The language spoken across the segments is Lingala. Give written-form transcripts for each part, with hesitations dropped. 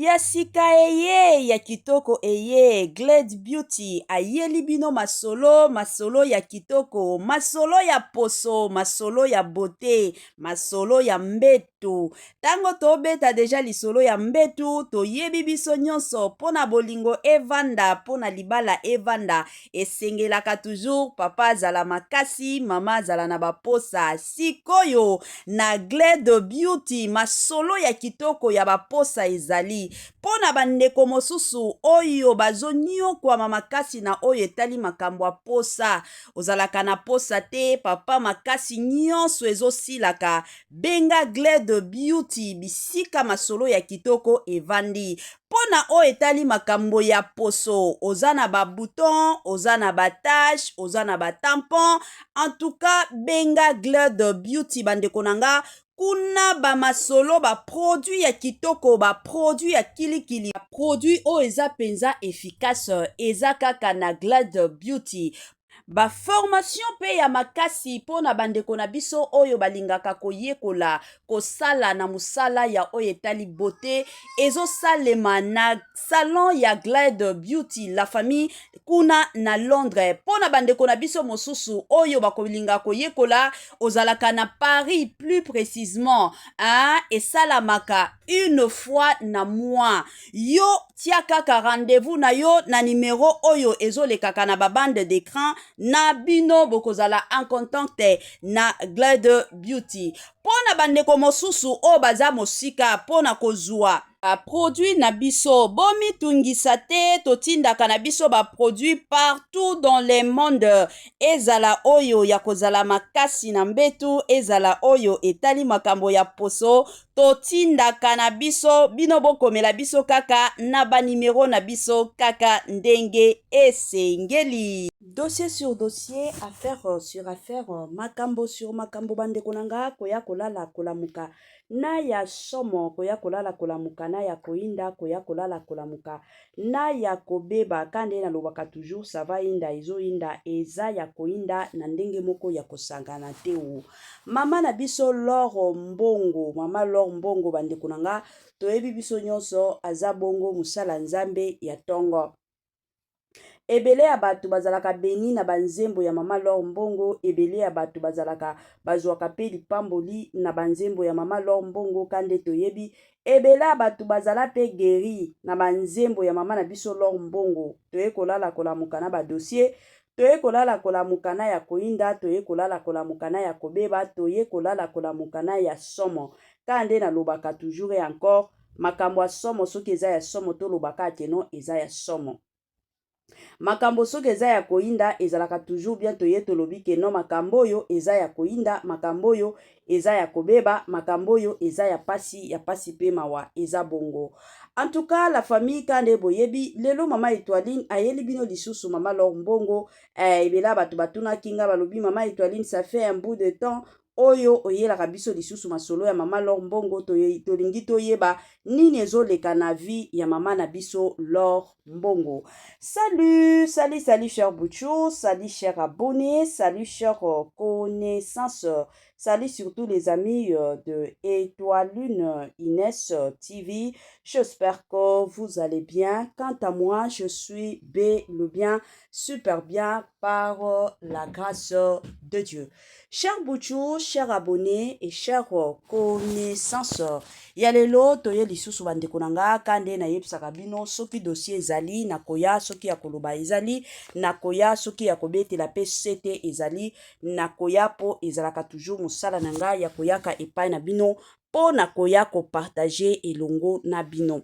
Ya sika eye ya kitoko eye Glade Beauty ayeli bino masolo, masolo ya kitoko, masolo ya poso, masolo ya beaute, masolo ya mbetu. Tango tobeta deja lisolo ya mbetu, toyebi biso nyonso mpo na bolingo evanda, mpo na libala evanda, esengelaka toujours papa azala makasi, mama azala na baposa. Sikoyo na Glade Beauty masolo ya kitoko ya baposa ezali mpo na bandeko mosusu oyo bazonyokwama makasi na oyo etali makambo ya posa. Ozalaka na posa te papa, makasi nyonso ezosilaka. Benga Glade Beauty bisika masolo ya kitoko evandi. Mpo na oyo etali makambo ya poso, oza na ba bouton, oza na ba tache, oza na ba tampon, en tout cas benga Glade Beauty bandeko na nga. Kuna ba masolo, ba produit ya kitoko, ba produit ya kilikili, ba produit oyo eza mpenza efficace, eza kaka na Glade Beauty. Ba formation mpe ya makasi mpo na bandeko na biso oyo balingaka koyekola kosala na mosala ya oyo etali beauté ezosalema na salon ya Glade Beauty la famille kuna na Londres. Mpo na bandeko na biso mosusu oyo bakolinga koyekola, ozalaka na Paris plus précisément, hein, esalamaka une fois na mois. Yo tia kaka rendez-vous na yo na numero oyo ezolekaka na babande d'écran na bino, bokozala en contact na Glade Beauty. Mpo na bandeko mosusu oyo baza mosika mpo na kozwa baproduit na biso, bomitungisa te, totindaka na biso baproduit partout dans le monde, ezala oyo ya kozala makasi na mbetu, ezala oyo etali makambo ya poso, totindaka na biso. Bino bokomela biso kaka na banimero na biso kaka ndenge esengeli. Dossier sur dossier, affaire sur affaire, makambo sur makambo, bandeko na nga, koya kolala kolamuka na ya somo, koya kolala kolamuka na ya koyinda, koya kolala kolamuka na ya kobeba. Ka nde nalobaka toujours, ça va yinda, ezoyinda, eza ya koyinda na ndenge moko ya kosangana te. O mama na biso Loro Mbongo, mama Lor Mbongo, bandeko na nga, toyebi biso nyonso aza bongo mosala Nzambe ya ntongo. Ebele ya bato bazalaka beni na banzembo ya mama Lor Mbongo. Ebele ya bato bazalaka bazwaka mpe lipamboli na banzembo ya mama Lor Mbongo. Ka nde toyebi, ebele ya bato bazala mpe guéri na banzembo ya mama na biso Lor Mbongo. Toye kolala kolamuka na badossier, toye kolala kolamuka na ya koyinda, toye kolala kolamuka na ya kobeba, toye kolala kolamuka na ya somo. Ka nde nalobaka toujours et encore, makambo ya somo soki eza ya somo, tolobaka que non, eza ya somo. Makambo soki eza ya koyinda, ezalaka toujours bien toye tolobi que non, makambo oyo eza ya koyinda, makambo oyo eza ya kobeba, makambo oyo eza ya pasi, ya pasi mpe mawa, eza bongo. En tout cas la famille, ka nde boyebi, lelo mama Etoiline ayeli bino lisusu mama Lor Mbongo. Ebela bato batunaki nga, balobi: "Mama Etoiline, ça fait un bout de temps oyo oyelaka biso lisusu masolo ya mama Lor Mbongo, tolingi toyeba nini ezoleka na vie ya mama na biso Lor Mbongo." Salut, salut, salut cher Bouchou, salut cher abonné, salut cher connaissance, salut surtout les amis de Étoilune Inès TV. J'espère que vous allez bien. Quant à moi, je suis bel et bien, super bien par la grâce de Dieu. Cher Bouchou, cher abonné et cher connaissance, ya lelo toye lisusu, bandeko na nga. Ka nde nayebisaka bino, soki dossier ezali nakoya, soki ya koloba ezali nakoya, soki ya kobetela mpe sete ezali nakoya, mpo ezalaka toujours mosala na ngai ya koyaka epai na bino mpo na koya kopartager elongo na bino.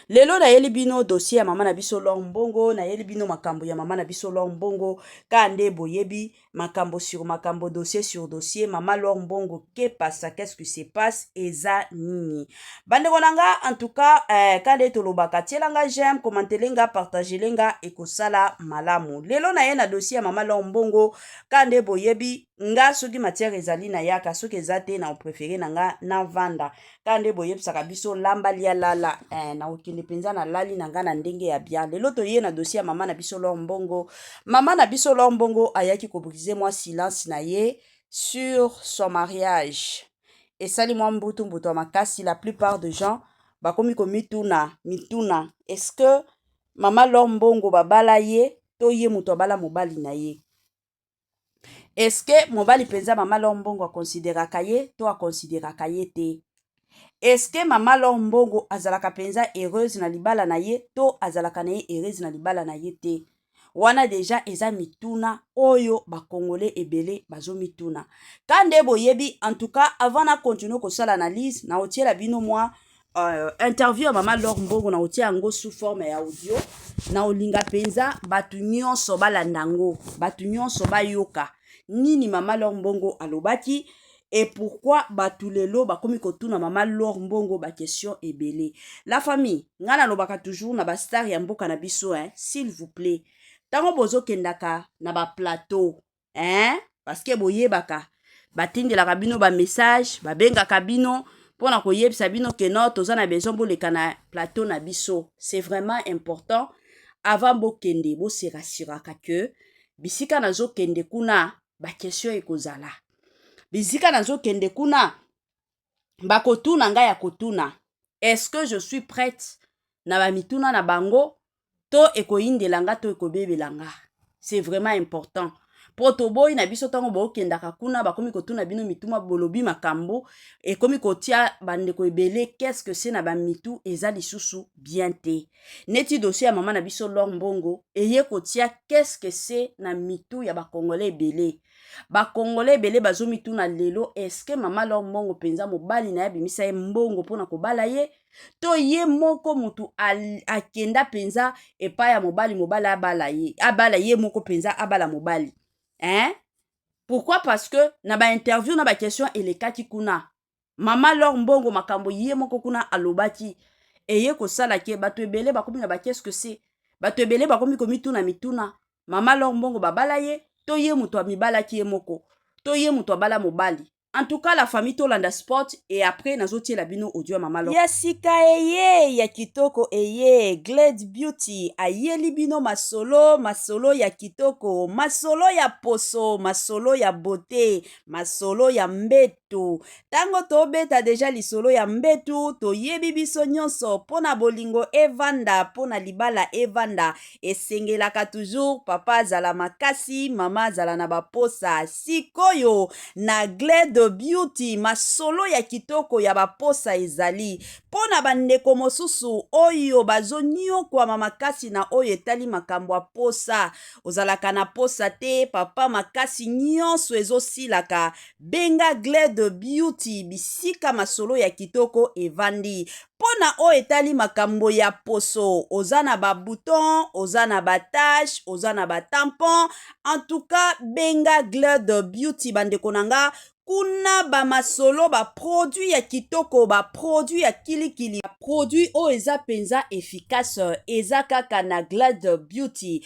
Lelo nayeli bino dossier ya mama na biso Lor Mbongo, nayeli bino makambo ya mama na biso Lor Mbongo. Ka nde boyebi, makambo sur makambo, dossier sur dossier, mama Lor Mbongo, que passe, qu'est-ce qui se passe, eza nini, bandeko na nga? En tout cas, ka nde tolobaka, tielanga j'aime, commentele nga, partagele nga, ekosala malamu. Lelo naye na dossier ya mama Lor Mbongo. Ka nde boyebi nga, soki matière ezali nayaka, soki eza te na opréférer na nga navanda. Kaka nde boyebisaka biso, lamba lia lala, nakokende mpenza nalali na nga na ndenge ya bien. Lelo toye na dossier ya mama na biso Lor Mbongo. Mama na biso Lor Mbongo ayaki kobriser mwa silence na ye sur son mariage. Esali mwa mbutu mbutu ya makasi. La plupart de gens Bakomi komituna mituna, est-ce que mama L'Or Mbongo babala ye to ye moto abala mobali na ye? Est-ce que mobali mpenza mama L'Or Mbongo akonsideraka ye to akonsideraka ye te? Est-ce que mama L'Or Mbongo azalaka mpenza heureuse na libala na ye to azalaka na ye heureuse na libala na ye te? Wana deja eza mituna oyo bakongole ebele bazomituna. Ka nde boyebi, en tout cas, avant na continue kosala analyse, na otiela bino mwa interview ya mama L'Or Mbongo. Na otia yango sous forme ya audio. Na olinga mpenza bato nyonso balanda yango, bato nyonso bayoka nini mama L'Or Mbongo alobaki et pourquoi bato lelo bakomi kotuna mama L'Or Mbongo baquestion ebele. La famille, ngai nalobaka toujours na bastar ya mboka na biso, hein, s'il vous plaît, ntango bozokendaka na baplateau, hein, parce que boyebaka batindelaka bino bamessage, babengaka bino mpona koyebisa bino ke no, toza na besoin boleka na plateau na biso. C'est vraiment important, avant bokende, bose rassuraka ke bisika nazokende kuna, baquestion ekozala, bisika nazokende kuna, bakotuna ngai ya kotuna. Est-ce que je suis prête na bamituna na bango to ekoyindela nga to ekobebela nga? C'est vraiment important, mpo toboyi na biso ntango bookendaka kuna, bakomi kotuna bino mituma, bolobi makambo ekomi kotia bandeko ebele qu'est-ce que c'est na bamitu. Eza lisusu bien te. Neti dossier ya mama na biso L'Or Mbongo eye kotia qu'est-ce que c'est na mitu ya bakongole ebele. Bakongole ebele bazomituna lelo: est-ce mama L'Or Mbongo mpenza mobali na ye abimisa ye mbongo mpona kobala ye to ye moko motu akenda mpenza epai ya mobali, mobali abala ye, abala ye moko mpenza, abala mobali, hein? Pourquoi? Parce que na bainterview, na baquestion elekaki kuna, mama L'Or Mbongo, makambo ye moko kuna alobaki eye kosala ke bato ebele bakomi na baqu'est-ce que c'est. Bato ebele bakomi komituna mituna: mama L'Or Mbongo babala ye to ye moto amibalaki ye moko to ye moto abala mobali? En tout cas, la famille, tolanda sport et après nazotiela bino audio ya mama L'Or. Ya sika eye, ya kitoko eye. Glade Beauty ayeli bino masolo, masolo ya kitoko, masolo ya poso, masolo ya beauté, masolo ya mbetu. Ntango tobeta deja lisolo ya mbetu, toyebi biso nyonso, mpo na bolingo evanda, mpo na libala evanda, esengelaka toujours papa azala makasi, mama azala na baposa. Sikoyo na Glade Beauty, masolo ya kitoko ya baposa ezali mpo na bandeko mosusu oyo bazoniokwama makasi na oyo etali makambo ya posa. Ozalaka na posa te, papa, makasi nyonso ezosilaka, benga Glade Beauty, bisika masolo ya kitoko evandi. Mpo na oyo etali makambo ya poso, oza na babouton, oza na batache, oza na batampon, en tout cas benga Glade Beauty. Bandeko na nga, kuna bamasolo, baproduit ya kitoko, baproduit ya kilikili, baproduit oyo eza mpenza efficace, eza kaka na Glade Beauty.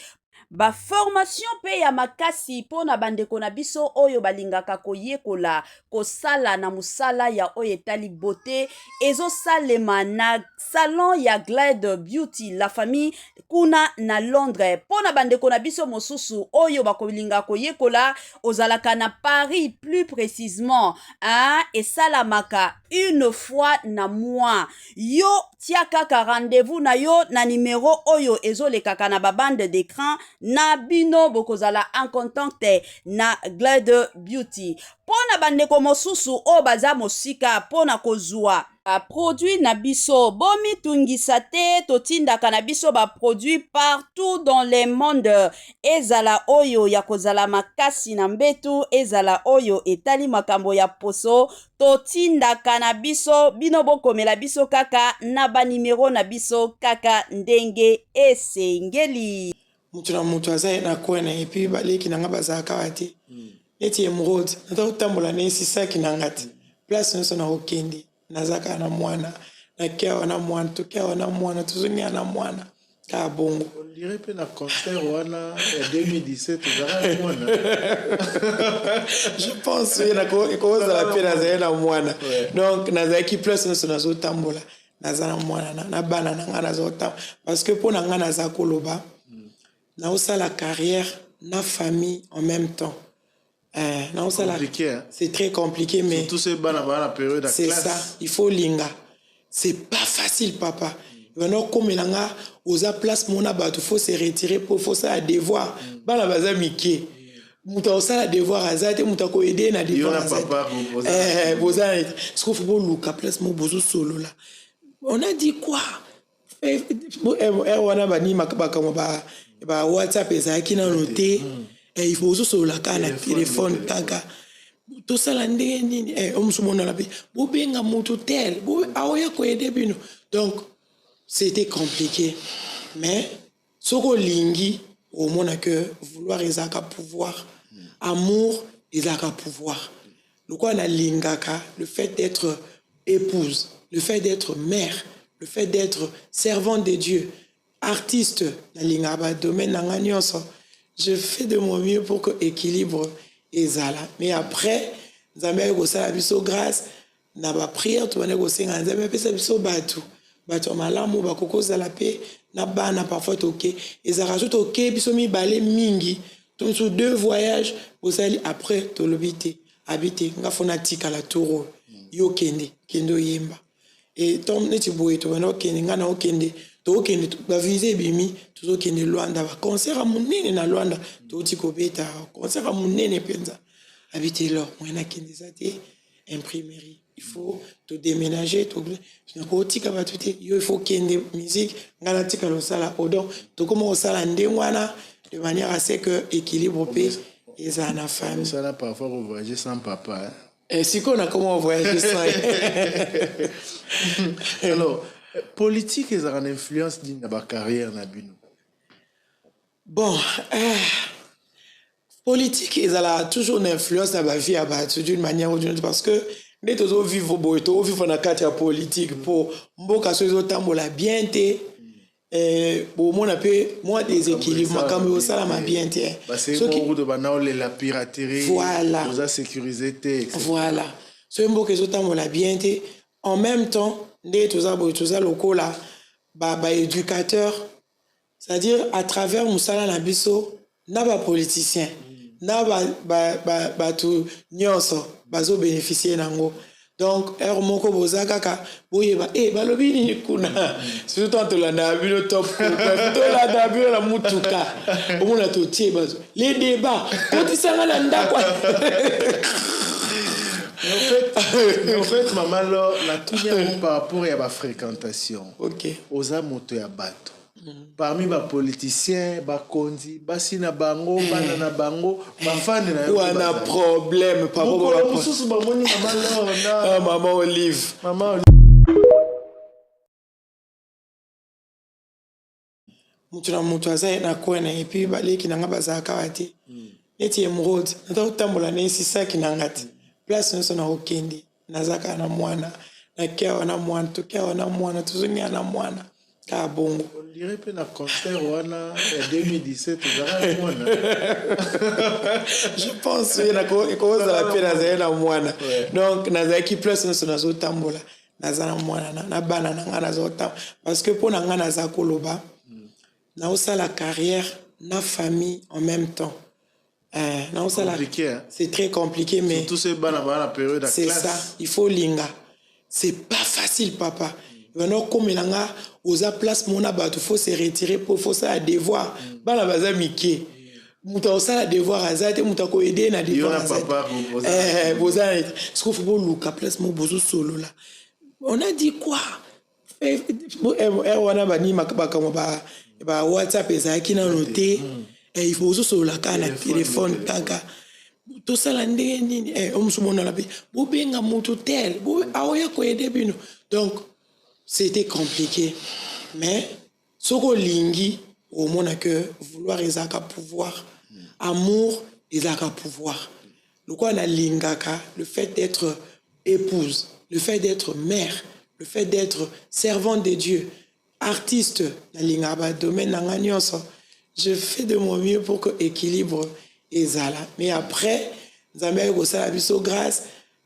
Baformation mpe ya makasi mpo na bandeko na biso oyo balingaka koyekola kosala na mosala ya oyo etali beauté, ezosalema na salon ya Glade Beauty, la famille, kuna na Londres. Mpo na bandeko na biso mosusu oyo bakolinga koyekola, ozalaka na Paris plus précisement, hein, esalamaka une fois na mois. Yo tia kaka rendez-vous na yo na nimero oyo ezolekaka na babande d'écran na bino, bokozala en contact na Glade Beauty. Mpo na bandeko mosusu oyo baza mosika mpo na kozwa baproduit na biso, bomitungisa te, totindaka na biso baproduit partout dans le monde. Ezala oyo ya kozala makasi na mbetu, ezala oyo etali makambo ya poso, totindaka na biso. Bino bokomela biso kaka na banimero na biso kaka ndenge esengeli. Moto na moto aza na coin na ye. Puis baleki na nga bazalaka awa te. Neti Emeraude, naza kotambola na esisaki na nga te. Place nyonso na kokende, naza kaka na mwana. Nake awa na mwana, toke awa na mwana, tozongi na mwana, kaka bongo. On dirait mpe na concert wana ya 2017 ozalaka mwana. Je pense ekozala mpe nazali na mwana. Donc nazalaki, place nyonso nazotambola, naza na mwana na bana na ngai, nazotambola parce que mpo na ngai naza koloba, naosala carrière na famille en même temps. Naosala, c'est très compliqué, mais surtout ceux bana bana période c'est ça, il faut linga, c'est pas facile. facile, papa. Banda okomela nga, oza place mona bato, faut se retirer mpo faut sala devoir. Bana baza mike, moto akosala devoir aza te, moto akoaider na devoir aza te. Boza sikoyo, faut boluka place moko bozosolola. On a dit quoi? Ere wana bani makambo ba WhatsApp ezalaki nano te. Il faut ozosolola kaka na telefone kaka. Tosala ndenge nini? Omosu monana mpe bobenga moto tel aoya koaider bino. Donc c'était compliqué, mais soki olingi, omona que vouloir ezalaka pouvoir, amour ezalaka pouvoir. Lokola nalingaka le fait d'être épouse, le fait d'être mère, le fait d'être servante de Dieu, artiste, nalingaka badomaine na nga nyonso, je fais de mon mieux pour que équilibre ezala. Mais après, Nzambe aye kosala biso grâce na baprière. Tobandi kosenga Nzambe apesa biso bato, bato ya malamu bakoki kozala mpe na bana. Parfois toke, ezalaka so toke biso mibale mingi, to mosusu deux voyages bosali, après tolobi te, abi te, nga faut natikala tour oyo, yo kende, kende oyemba. E to neti boye, tobanda okende, nga na okende, tokokende, bavisa ebimi, tozokende Lwanda, baconcert ya monene na Lwanda. Touti kobeta concert ya monene mpenza. Abi te, lor moyen nakende eza te, imprimerie, il faut todéménager, nakotika bato te, yo il faut kende musique, ngai natikala osala o. Donc tokóma kosala ndenge wana de manière à ce que équilibre mpe ezala na famille. Ça, parfois voyager sans papa, hein? Et sikoyo nakoma voyager sans. Alors, politique ezalaka na influence nini na bacarrière na bino? Bon, politique ezalaka toujours na influence na bavie ya bato d'une manière ou d'une autre, parce que nde tozovivre boye, tozovivre na kati ya politique, mpo mboka so ezotambola bien te, bomona mpe mwa déséquilibre, makambo ekosalama bien te. Banaolela piraterie. Voilà. Oza sécurisé te. Voilà, soki mboka ezotambola bien te, en même temps nde toza boye, toza lokola baéducateur, ba c'est-à-dire à travers mosala na biso na bapoliticien na bato nyonso bazobénéficie nango. Donc heure moko boza kaka boyeba e balobi nini kuna, surtout tant tolandaka bino top, tolandaka bino na mutuka, omona totie bazo les débats, kotisanga na ndako. En fait, mama Lo, natuni yango par rapport ya bafréquentation. Oza moto ya bato, parmi bapoliticien, bakonzi, basi na bango, bana na bango, bafane na yo. Wana problème. Mokolo mosusu bamoni mama Lor na Ah, mama Olive. Mama Olive. Moto na moto aza na coin na ye. Puis baleki na nga bazalaka awa te, neti Emeraude, naza kotambola na esisaki na nga te. Place nyonso na kokende, naza kaka na mwana, nake awa na mwana, toke awa na mwana, tozongia na mwana, kaka bongo. On dirait mpe na concert wana ya 2017 ozalaka mwana. Je pense ekozala mpe nazali na mwana. Donc nazalaki place nyonso nazotambola, naza na mwana na bana na ngai, nazotambola parce que mpo na ngai naza koloba, naosala carrière na famille en même temps. Naosala Compliqué, hein? C'est très compliqué, mais Surtout ceux bana bana na période ya c'est classe. ça, il faut linga, c'est pas facile, papa. Banda okomela nga, oza place mona bato, faut se retirer mpo faut sala devoir. Bana baza mike, moto akosala devoir aza te, moto akoaider na devoir aza te. Boza sikoyo, faut boluka place moko bozosolola. On a dit quoi? Ere wana bani makambo ba WhatsApp ezalaki nano te. Il faut ozosolola kaka na telefone kaka. Tosala ndenge nini? Omosu monana mpe bobenga moto tel aoya koaider bino. Donc c'était compliqué, mais soki olingi, omona que vouloir ezalaka pouvoir, amour ezalaka pouvoir. Lokola nalingaka le fait d'être épouse, le fait d'être mère, le fait d'être servante de Dieu, artiste, nalingaka badomaine na nga nyonso, je fais de mon mieux pour que équilibre ezala. Mais après, Nzambe aye kosala biso grâce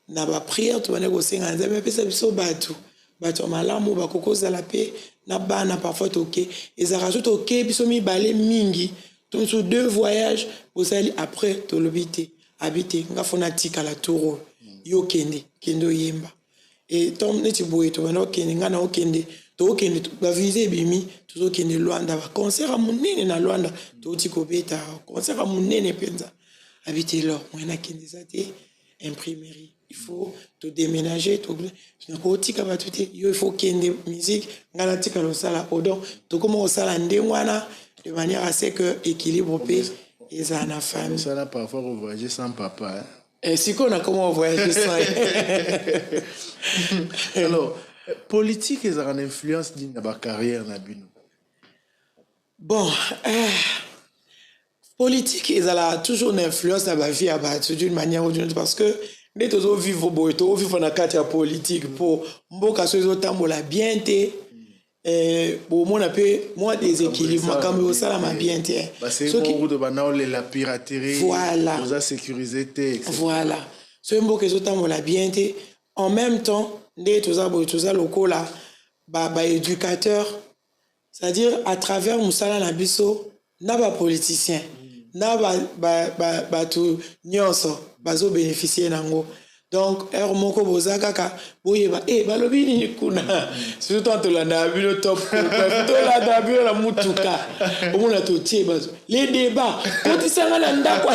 na baprière. Tobandi kosenga Nzambe apesa biso bato, bato ya malamu bakoki kozala mpe na bana. Parfois toke, ezalaka so toke biso mibale mingi, to mosusu deux voyages bosali, après tolobi te, abi te, nga faut natikala tour oyo, yo kende, kende oyemba. E to neti boye, tobanda okende, nga na okende, Tokende, bavisa ebimi, tozokende Luanda, baconcert ya monene na Luanda. Touti kobeta concert ya monene mpenza. Abi te, lor moyen nakende eza te, imprimerie, il faut todéménager, nakotika bato te. Yo, il faut kende musique, ngai natikala osala o. Donc tokóma kosala ndenge wana de manière à ce que équilibre mpe ezala na famille. Osala parfois voyager sans papa, hein? Eh, sikoyo nakoma voyager sans. Alors, politique ezalaka na influence nini na bacarrière na bino? Bon, politique ezalaka toujours na influence na bavie ya bato d'une manière ou d'une autre, parce que nde tozovivre boye, tozovivre na kati ya politique, mpo mboka so ezotambola bien te, bomona mpe mwa déséquilibre, makambo ekosalama bien te. Banaolela piraterie. Voilà. Oza sécurisé te. Voilà, soki mboka ezotambola bien te, en même temps nde toza boye, toza lokola baéducateur ba, c'est-à-dire à travers mosala na biso na bapoliticien na bato nyonso bazobénéficie nango. Donc heure moko boza kaka boyeba e balobi nini kuna, surtout tant tolandaka bino top, tolandaka bino na mutuka, omona totie bazo les débats, kotisanga na ndako.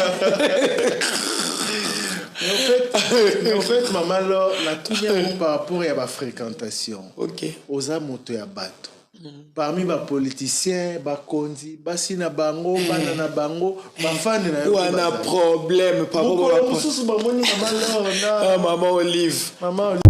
En fait, mama L'or, natuni yango par rapport ya bafréquentation. Oza moto ya bato, parmi bapoliticien, bakonzi, basi na bango, bana na bango, bafani na yo. Wana problème. Mokolo mosusu bamoni mama L'or na Ah, mama Olive. Mama Olive.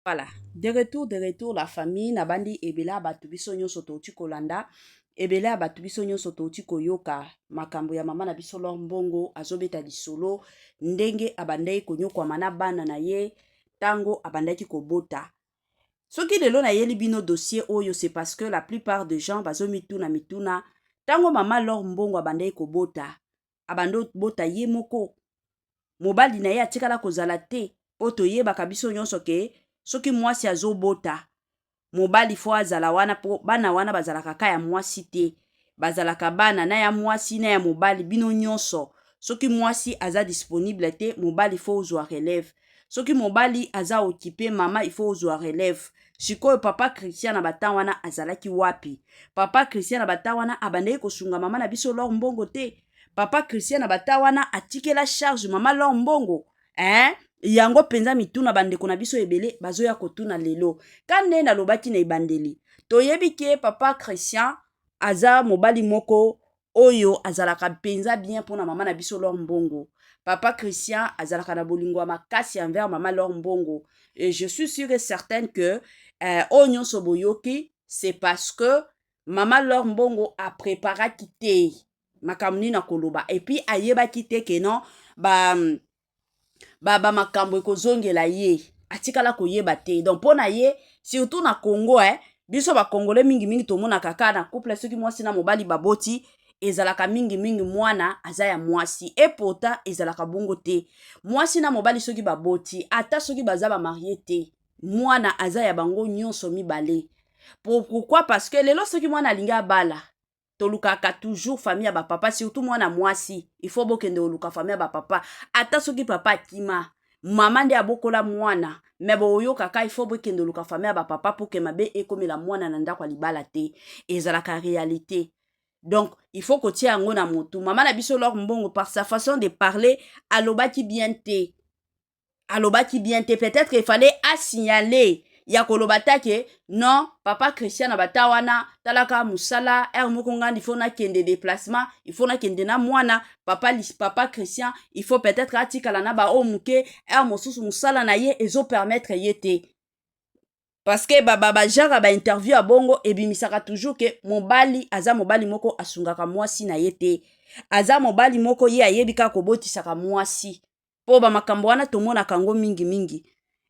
Voilà, de retour, de retour, la famille. Nabandi ebele ya bato, biso nyonso touti kolanda, ebele ya bato, biso nyonso touti koyoka makambo ya mama na biso L'or Mbongo. Azobeta lisolo ndenge abandaki konyokwama na bana na ye ntango abandaki kobota. Soki lelo nayeli bino dossier oyo, c'est parce que la plupart de gens bazomituna mituna: ntango mama L'or Mbongo abandaki kobota, abandi kobota ye moko, mobali na ye atikala kozala te? Mpo toyebaka biso nyonso ke soki mwasi azobota, mobali fo azala wana, mpo bana wana bazalaka ka ya mwasi te, bazalaka bana na ya mwasi na ya mobali, bino nyonso. Soki mwasi aza disponible te, mobali fo ozwa relève. Soki mobali aza occupé, mama il faut ozwa relève. Sikoyo papa Christian na batan wana azalaki wapi? Papa Christian na batan wana abandaki kosunga mama na biso L'or Mbongo te? Papa Christian na batan wana atikela charge mama L'or Mbongo, eh? Yango mpenza mituna bandeko na biso ebele bazoya kotuna lelo. Ka nde nalobaki na ebandeli, toyebi ke papa Christian aza mobali moko oyo azalaka mpenza bien mpona mama na biso L'or Mbongo. Papa Christian azalaka na bolingo ya makasi envers mama L'or Mbongo, et je suis sûre et certaine que oyo nyonso boyoki, c'est parce que mama L'or Mbongo apréparaki te makambo nini akoloba, et puis ayebaki te ke non, ba bamakambo ekozongela ye, atikala koyeba te. Donc mpo na ye, surtout na Congo, biso bacongolais mingimingi tomonaka kaka na couple, soki mwasi na mobali baboti, ezalaka mingimingi mwana aza ya mwasi. Et pourtant ezalaka bongo te. Mwasi na mobali soki baboti, ata soki baza bamariés te, mwana aza ya bango nyonso mibale. Pourquoi? Parce que lelo soki mwana alingi abala, tolukaka toujours famille ya bapapa, surtout mwana mwasi, il faut bokende koluka famille ya bapapa. Ata soki papa akima, mama nde abokola mwana, me boyokaka il faut bokende koluka famille ya bapapa mpo ke mabe ekomela mwana na ndako ya libala te. Ezalaka réalité. Donc il faut kotia yango na motu. Mama na biso L'or Mbongo, par sa façon de parler, alobaki bien te, alobaki bien te. Peut-être il fallait asignaler ya koloba ta ke non, papa Christian na bata wana, talaka mosala, heure moko ngandi, il faut nakende déplacement, il faut nakende na mwana. Papa Christian, il faut peut-être atikala na baoyo moke, heure mosusu mosala na ye ezopermettre ye te, parce que bagenre ya bainterview ya bongo ebimisaka toujours ke mobali aza mobali moko asungaka mwasi na ye te, aza mobali moko ye ayebi kaka kobotisaka mwasi. Mpo bamakambo wana tomonaka yango mingimingi,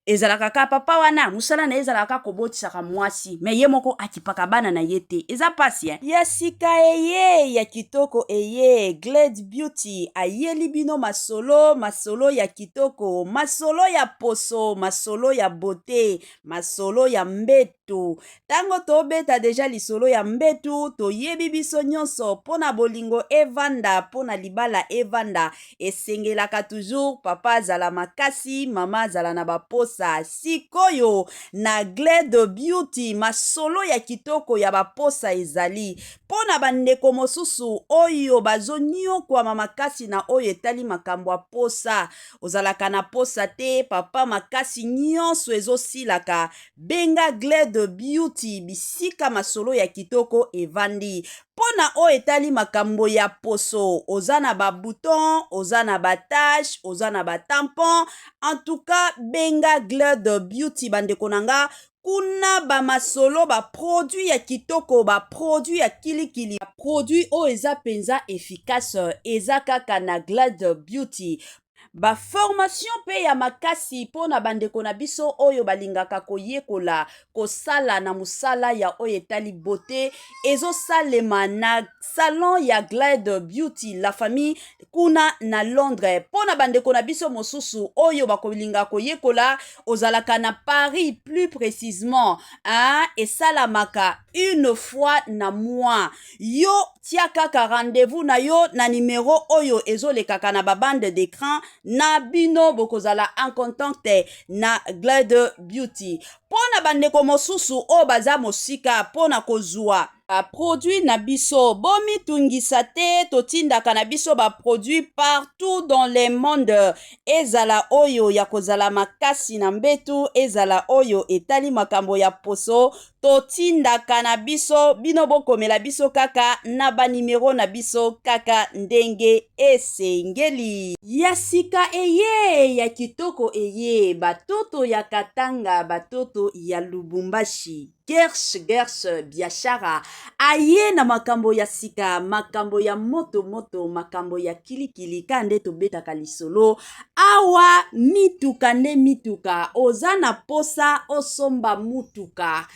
ezalaka kaka papa wana mosala na ye ezalaka kaka kobotisaka mwasi, me ye moko akipaka bana na ye te. Eza pasi, eh? Ya sika eye, ya kitoko eye, Glade Beauty ayeli bino masolo, masolo ya kitoko, masolo ya poso, masolo ya beauté, masolo ya mbeto. mbetu. Tango tobeta deja lisolo ya mbetu, toyebi biso nyonso mpo na bolingo evanda, mpo na libala evanda, esengelaka toujours papa azala makasi, mama azala na baposa. Sikoyo na Glade Beauty masolo ya kitoko ya baposa ezali mpo na bandeko mosusu oyo bazonyokwama makasi na oyo etali makambo ya posa. Ozalaka na posa te papa, makasi nyonso ezosilaka. Benga Glade Beauty, bisika masolo ya kitoko evandi. Mpo na oyo etali makambo ya poso, oza na babouton, oza na batache, oza na batampon, en tout cas benga Glade Beauty bandeko na nga. Kuna bamasolo, baproduit ya kitoko, baproduit ya kilikili, baproduit oyo eza mpenza efficace, eza kaka na Glade Beauty. Baformation mpe ya makasi mpo na bandeko na biso oyo balingaka koyekola kosala na mosala ya oyo etali beauté ezosalema na salon ya Glade Beauty La Famille kuna na Londres. Mpo na bandeko na biso mosusu oyo bakolinga koyekola, ozalaka na Paris plus précisément, hein, esalamaka une fois na mois. Yo tia kaka rendez-vous na yo na numero oyo ezolekaka na babande d'écran na bino, bokozala en contact na Glade Beauty. Mpo na bandeko mosusu oyo baza mosika mpo na kozwa baproduit na biso, bomitungisa te, totindaka na biso baproduit partout dans le monde. Ezala oyo ya kozala makasi na mbetu, ezala oyo etali makambo ya poso, totindaka na biso. Bino bokomela biso kaka na banimero na biso kaka ndenge esengeli. Ya sika eye, ya kitoko eye, batoto ya Katanga, batoto ya Lubumbashi, Gersh Gersh Biashara aye na makambo ya sika, makambo ya moto moto, makambo ya kilikili. Ka nde tobetaka lisolo awa, mituka nde mituka. Oza na posa osomba mutuka,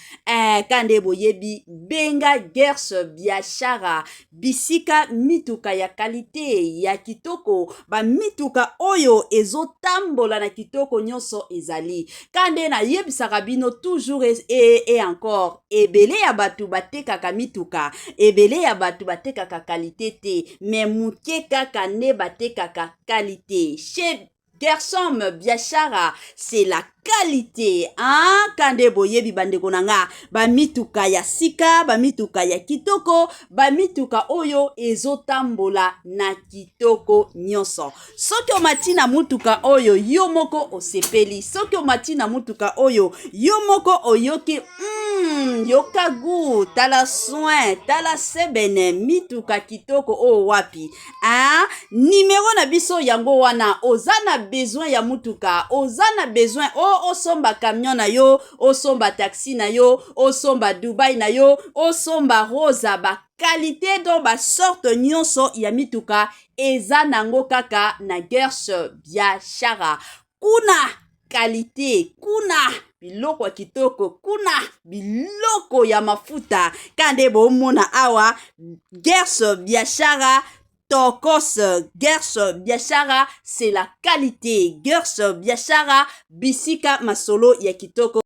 ka nde boyebi, benga Gersh Biashara, bisika mituka ya qualité ya kitoko, bamituka oyo ezotambola na kitoko nyonso ezali. Ka nde nayebisaka bino toujours et encore, ebele ya bato batekaka mituka, ebele ya bato batekaka qualité te, mais moke kaka nde batekaka qualité. Chez Gersom Biashara, c'est la qualité, hein? Kande boyebi bandeko na nga, bamituka ya sika, bamituka ya kitoko, bamituka oyo ezotambola na kitoko nyonso. Soki omati na mutuka oyo, yo moko osepeli. Soki omati na mutuka oyo, yo moko oyoki yoka gu, tala soin, tala sebene, mituka kitoko oyo wapi, hein? Nimero na biso yango wana. Oza na besoin ya mutuka, oza na besoin o osomba camion na yo, osomba taxi na yo, osomba Dubai na yo, osomba Rosa, baqualité donc basorte nyonso ya mituka eza nango kaka na Gersh Biashara. Kuna qualité, kuna biloko ya kitoko, kuna biloko ya mafuta. Ka nde bomona awa, Gersh Biashara tokos. Gersh Biashara, c'est la qualité. Gersh Biashara, bisika masolo ya kitoko.